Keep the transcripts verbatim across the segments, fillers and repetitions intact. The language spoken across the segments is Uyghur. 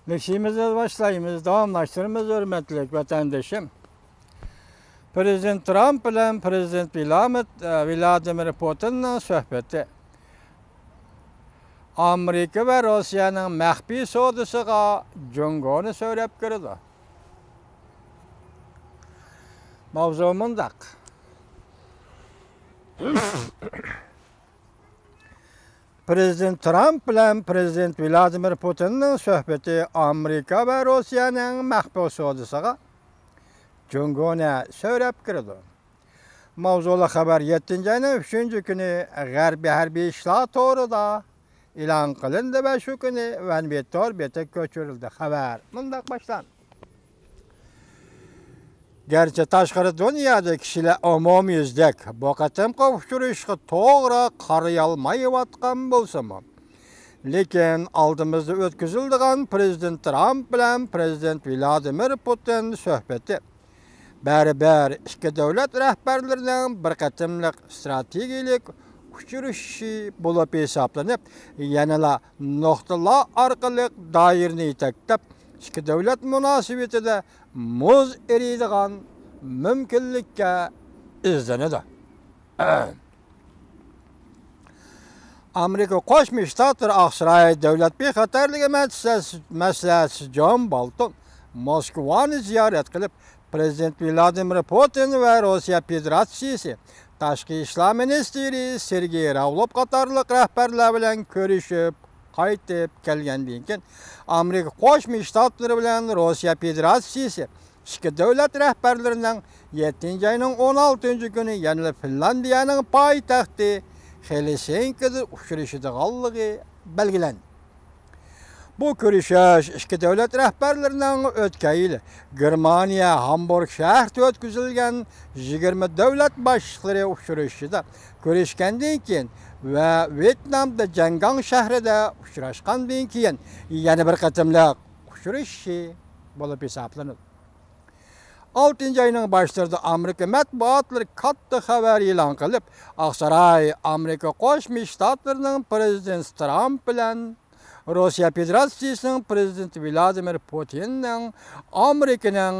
نېكىشىمىزنى باشلايمىز، داۋاملاشتۇرىمىز، ھۆرمەتلىك ۋەتەندىشىم. پرېزىدېنت ترامپ بىلەن پرېزىدېنت ۋىلامىت-، ۋلادىمىر پۇتىننىڭ سۆھبىتى. ئامېرىكا ۋە روسىيەنىڭ مەخپىي سودىسىغا جۇڭگونى سۆرەپ كىرىدۇ. ماۋزۇ مۇنداق. پرېزىدېنت ترامپ بىلەن پرېزىدېنت ۋلادىمىر پۇتىننىڭ سۆھبىتى ئامېرىكا ۋە روسىيەنىڭ مەخپىي سودىسىغا جۇڭگونى سۆرەپ كىرىدۇ. ماۋزۇلۇق خەۋەر يەتتىنچى ئاينىڭ ئۈچىنچى كۈنى غەربىي ھەربىي ئىشلار تورىدا ئېلان قىلىندى ۋە شۇ كۈنى ۋەنۋى تور بېتىگە كۆچۈرۈلدى. خەۋەر مۇنداق باشلاندى. گەرچە تاشقىرى دۇنيادا كىشىلەر ئومۇميۈزلۈك بۇ قېتىمقى ئۇچرىشىشقا توغرا قارىيالمايۋاتقان بولسىمۇ، لېكىن ئالدىمىزدا ئۆتكۈزۈلىدىغان پرېزىدېنت ترامپ بىلەن پرېزىدېنت ۋلادىمىر پۇتىن سۆھبىتى بەرىبىر ئىككى دۆلەت رەھبەرلىرىنىڭ بىر قېتىملىق ئىستراتېگىيەلىك ئۇچرىشىشى بولۇپ ھېسابلىنىپ، يەنىلا نۇقتىلار ئارقىلىق دائىرىنى يېتەكلەپ، ئىككى دۆلەت مۇناسىۋىتىدە مۇز ئېرىيدىغان مۇمكىنلىككە ئىزدىنىدۇ. ئامېرىكا قوشما شتاتلىرى ئاقساراي دۆلەت بىخەتەرلىكى مەسلىھەت-، مەسلىھەتچىسى جون بولتون موسكۋانى زىيارەت قىلىپ، پرېزىدېنت ۋلادىمىر پۇتىن ۋە روسىيە فېدېراتسىيىسى تاشقى ئىشلار مىنىستىرى سېرگېي راۋلوف قاتارلىق رەھبەرلەر بىلەن كۆرۈشۈپ قايتىپ كەلگەندىن كېيىن، ئامېرىكا قوشما شتاتلىرى بىلەن روسىيە فېدېراتسىيىسى ئىككى دۆلەت رەھبەرلىرىنىڭ يەتتىنچى ئاينىڭ ئون ئالتىنچى كۈنى يەنىلا فىنلاندىيەنىڭ پايتەختى خېلسىنكىدا ئۇچرىشىدىغانلىقى بەلگىلەندى. بۇ كۆرۈشۈش ئىككى دۆلەت رەھبەرلىرىنىڭ ئۆتكەن يىلى گېرمانىيە ھامبۇرگ شەھىرىدە ئۆتكۈزۈلگەن يىگىرمە دۆلەت باشلىقلىرى ئۇچرىشىشىدا كۆرۈشكەندىن كېيىن ۋە ۋيېتنامدا جەنگاڭ شەھىرىدە ئۇچراشقاندىن كېيىن يەنە بىر قېتىملىق ئۇچرىشىشى بولۇپ ھېسابلىنىدۇ. ئالتىنچى ئاينىڭ باشلىرىدا ئامېرىكا مەتبۇئاتلىرى كاتتا خەۋەر ئېلان قىلىپ، ئاقساراي ئامېرىكا قوشما شتاتلىرىنىڭ پرېزىدېنتى ترامپ بىلەن روسىيە فېدېراتسىيىسىنىڭ پرېزىدېنتى ۋلادىمىر پۇتىننىڭ ئامېرىكىنىڭ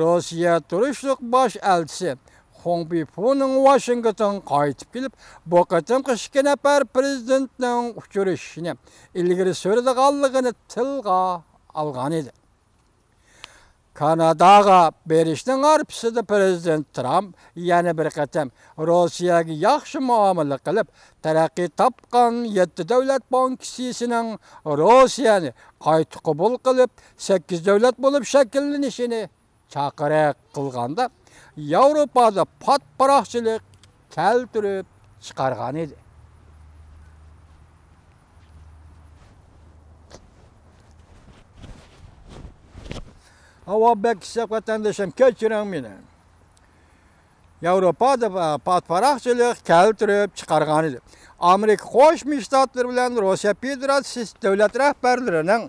روسىيە تۇرۇشلۇق باش ئەلچىسى خۇڭ بىفۇنىڭ ۋاشىنگتونغا قايتىپ كېلىپ، بۇ قېتىمقى ئىككى نەپەر پرېزىدېنتنىڭ ئۇچرىشىشىنى ئىلگىرى سۈرىدىغانلىقىنى تىلغا ئالغان ئىدى. كاناداغا بېرىشنىڭ ھارپىسىدا پرېزىدېنت ترامپ يەنە بىر قېتىم روسىيەگە ياخشى مۇئامىلە قىلىپ، تەرەققىي تاپقان يەتتە دۆلەت بانكىسىنىڭ روسىيەنى قايتا قوبۇل قىلىپ، سەككىز دۆلەت بولۇپ شەكىللىنىشىنى چاقىرىق قىلغاندا، ياۋروپادا پات-پاراقچىلىق كەلتۈرۈپ چىقارغان ئىدى. ھاۋا بەك ئىسسىق، ۋەتەندىشىم، كەچۈرۈڭ مېنى. ياۋروپادا پات-پاراقچىلىق كەلتۈرۈپ چىقارغان ئىدى. ئامېرىكا قوشما شتاتلىرى بىلەن روسىيە فېدېراتسىيىسى دۆلەت رەھبەرلىرىنىڭ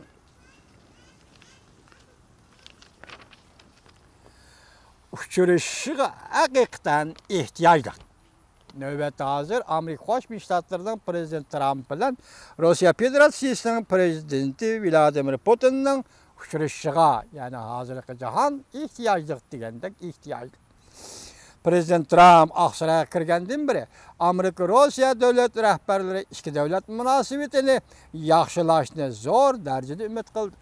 ئۇچرىشىشىغا ھەقىقەتەن ئېھتىياجلىق. نۆۋەتتە ھازىر ئامېرىكا قوشما شتاتلىرىنىڭ پرېزىدېنتى ترامپ بىلەن روسىيە فېدېراتسىيىسىنىڭ پرېزىدېنتى ۋلادىمىر پۇتىننىڭ ئۇچرىشىشىغا، يەنى ھازىرقى جاھان ئېھتىياجلىق دېگەندەك ئېھتىياجلىق. پرېزىدېنت ترامپ ئاقسارايغا كىرگەندىن بېرى ئامېرىكا روسىيە دۆلەت رەھبەرلىرى ئىككى دۆلەت مۇناسىۋىتىنى ياخشىلاشنى زور دەرىجىدە ئۈمىد قىلدى.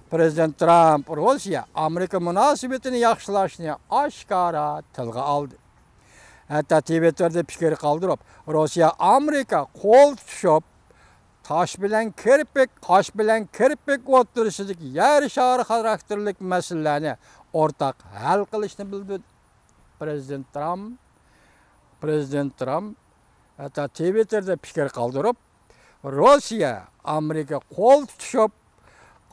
پرېزىدېنت ترامپ روسىيە ئامېرىكا مۇناسىۋىتىنى ياخشىلاشنى ئاشكارا تىلغا ئالدى. ھەتتا تىۋىتتېردا پىكىر قالدۇرۇپ، روسىيە ئامېرىكا قول تۇتۇشۇپ، تاش بىلەن كىرپىك، قاش بىلەن كىرپىك ئوتتۇرىسىدىكى يەر شارى خاراكتېرلىك مەسىلىلەرنى ئورتاق ھەل قىلىشنى بىلدۈردى. پرېزىدېنت ترامپ، پرېزىدېنت ترامپ ھەتتا تىۋىتتېردا پىكىر قالدۇرۇپ، روسىيە، ئامېرىكا قول تۇتۇشۇپ،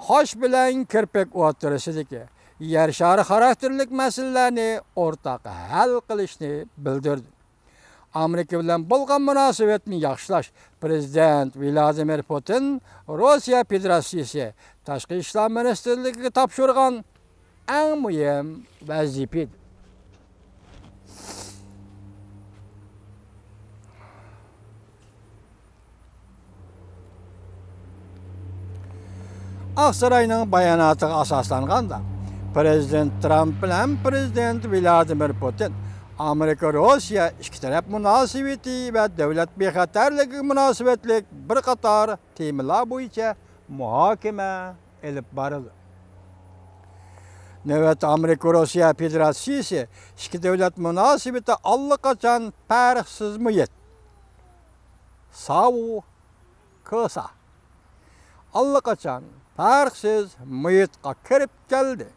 قاش بىلەن كىرپىك ئوتتۇرىسىدىكى يەر شارى خاراكتېرلىك مەسىلىلەرنى ئورتاق ھەل قىلىشنى بىلدۈردى. ئامېرىكا بىلەن بولغان مۇناسىۋەتنى ياخشىلاش پرېزىدېنت ۋلادىمىر پۇتىن روسىيە فېدېراتسىيىسى تاشقى ئىشلار مىنىستىرلىكىگە تاپشۇرغان ئەڭ مۇھىم ۋەزىپە ئىدى. ئاقساراينىڭ باياناتىغا ئاساسلانغاندا، پىرېزىدېنت ترامپ بىلەن پىرېزىدېنت ۋلادىمىر پۇتىن ئامېرىكا روسىيە ئىككى تەرەپ مۇناسىۋىتى ۋە دۆلەت بىخەتەرلىكىگە مۇناسىۋەتلىك بىر قاتار تېمىلار بويىچە مۇھاكىمە ئېلىپ بارىدۇ. نۆۋەتتە ئامېرىكا روسىيە فېدېراتسىيىسى ئىككى دۆلەت مۇناسىۋىتى ئاللىقاچان پەرقسىز مۇھىت، ساۋۇ كوسا، ئاللىقاچان پەرقسىز مۇھىتقا كىرىپ كەلدى.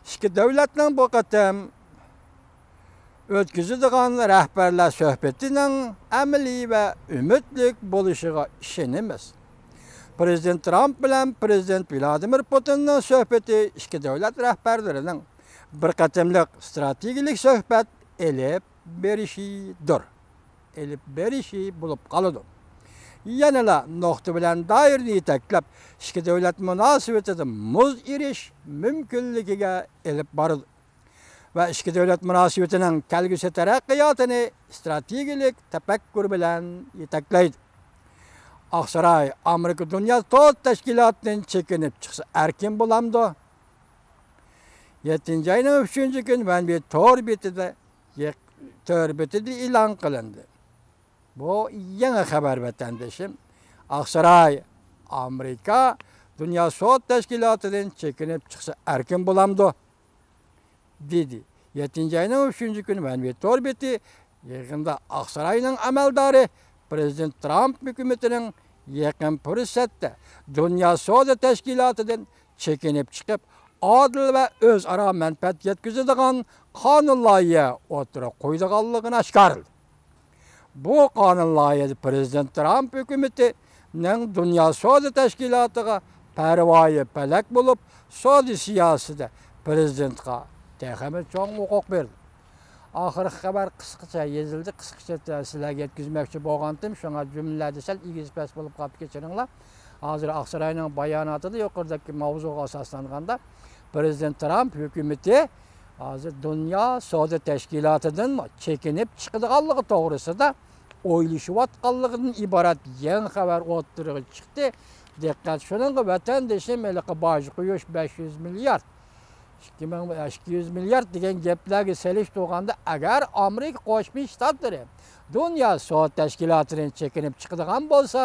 ئىككى دۆلەتنىڭ بۇ قېتىم ئۆتكۈزىدىغان رەھبەرلەر سۆھبىتىنىڭ ئەمەلىي ۋە ئۈمىدلىك بولۇشىغا ئىشىنىمىز. پىرېزىدېنت ترامپ بىلەن پىرېزىدېنت ۋلادىمىر پۇتىننىڭ سۆھبىتى ئىككى دۆلەت رەھبەرلىرىنىڭ بىر قېتىملىق ستراتېگىيەلىك سۆھبەت ئېلىپ بېرىشىدۇر. ئېلىپ بېرىشى بولۇپ قالىدۇ. يەنىلا نۇقتا بىلەن دائىرىنى يېتەكلەپ، ئىككى دۆلەت مۇناسىۋىتىدە مۇز ئېرىش مۇمكىنلىكىگە ئېلىپ بارىدۇ ۋە ئىككى دۆلەت مۇناسىۋىتىنىڭ كەلگۈسى تەرەققىياتىنى ئىستراتېگىيەلىك تەپەككۇر بىلەن يېتەكلەيدۇ. ئاقساراي ئامېرىكا دۇنيا سودا تەشكىلاتىدىن چېكىنىپ چىقسا ئەركىن بولامدۇ؟ يەتتىنچى ئاينىڭ ئۈچىنچى كۈنى ۋەنۋى تور بېتىدە، تور بېتىدە ئېلان قىلىندى. بۇ يېڭى خەۋەر، ۋەتەندىشىم. ئاقساراي ئامېرىكا دۇنيا سودا تەشكىلاتىدىن چېكىنىپ چىقسا ئەركىن بولامدۇ؟ دېدى. يەتتىنچى ئاينىڭ ئۈچىنچى كۈنى مەنۋى تور بېتى يىغىندا ئاقساراينىڭ ئەمەلدارى پىرېزىدېنت ترامپ ھۆكۈمىتىنىڭ يېقىن پۇرسەتتە دۇنيا سودا تەشكىلاتىدىن چېكىنىپ چىقىپ، ئادىل ۋە ئۆزئارا مەنپەئەت يەتكۈزىدىغان قانۇن لايىھە ئوتتۇرىغا قويىدىغانلىقىنى ئاشكارىلىدى. بۇ قانۇن لايىھەسى پىرېزىدېنت ترامپ ھۆكۈمىتىنىڭ دۇنيا سودا تەشكىلاتىغا پەرۋايى پەلەك بولۇپ، سودا سىياسىتىدە پىرېزىدېنتقا تېخىمۇ چوڭ ھوقۇق بېرىدۇ. ئاخىرقى خەۋەر قىسقىچە يېزىلدى، قىسقىچە سىلەرگە يەتكۈزمەكچى بولغانتىم، شۇڭا جۈملىلەردە سەل ئېگىز-پەس بولۇپ قاپتۇ، كەچۈرۈڭلار. ھازىر ئاقساراينىڭ باياناتىدا يۇقىرىدىكى ماۋزۇغا ئاساسلانغاندا، پىرېزىدېنت ترامپ ھۆكۈمىتى ھازىر دۇنيا سودا تەشكىلاتىدىن چېكىنىپ چىقىدىغانلىقى توغرىسىدا ئويلىشىۋاتقانلىقىدىن ئىبارەت يېڭى خەۋەر ئوتتۇرىغا چىقتى. دىققەت شۇنىڭغا، ۋەتەندىشىم، ھېلىقى باج قويۇش بەش يۈز مىليارد، ئىككى مىڭ، ئىككى يۈز مىليارد دېگەن گەپلەرگە سېلىشتۇرغاندا، ئەگەر ئامېرىكا قوشما شتاتلىرى دۇنيا سودا تەشكىلاتىدىن چېكىنىپ چىقىدىغان بولسا،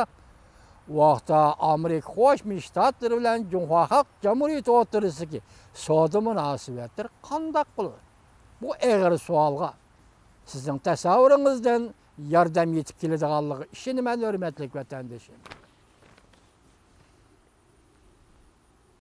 ئۇ ۋاقىتتا ئامېرىكا قوشما شتاتلىرى بىلەن جۇڭخۇا خەلق جۇمھۇرىيىتى ئوتتۇرىسىدىكى سودا مۇناسىۋەتلىرى قانداق بولىدۇ؟ بۇ ئېغىر سوئالغا سىزنىڭ تەسەۋۋۇرىڭىزدىن ياردەم يېتىپ كېلىدىغانلىقىغا ئىشىنىمەن، ھۆرمەتلىك ۋەتەندىشىم.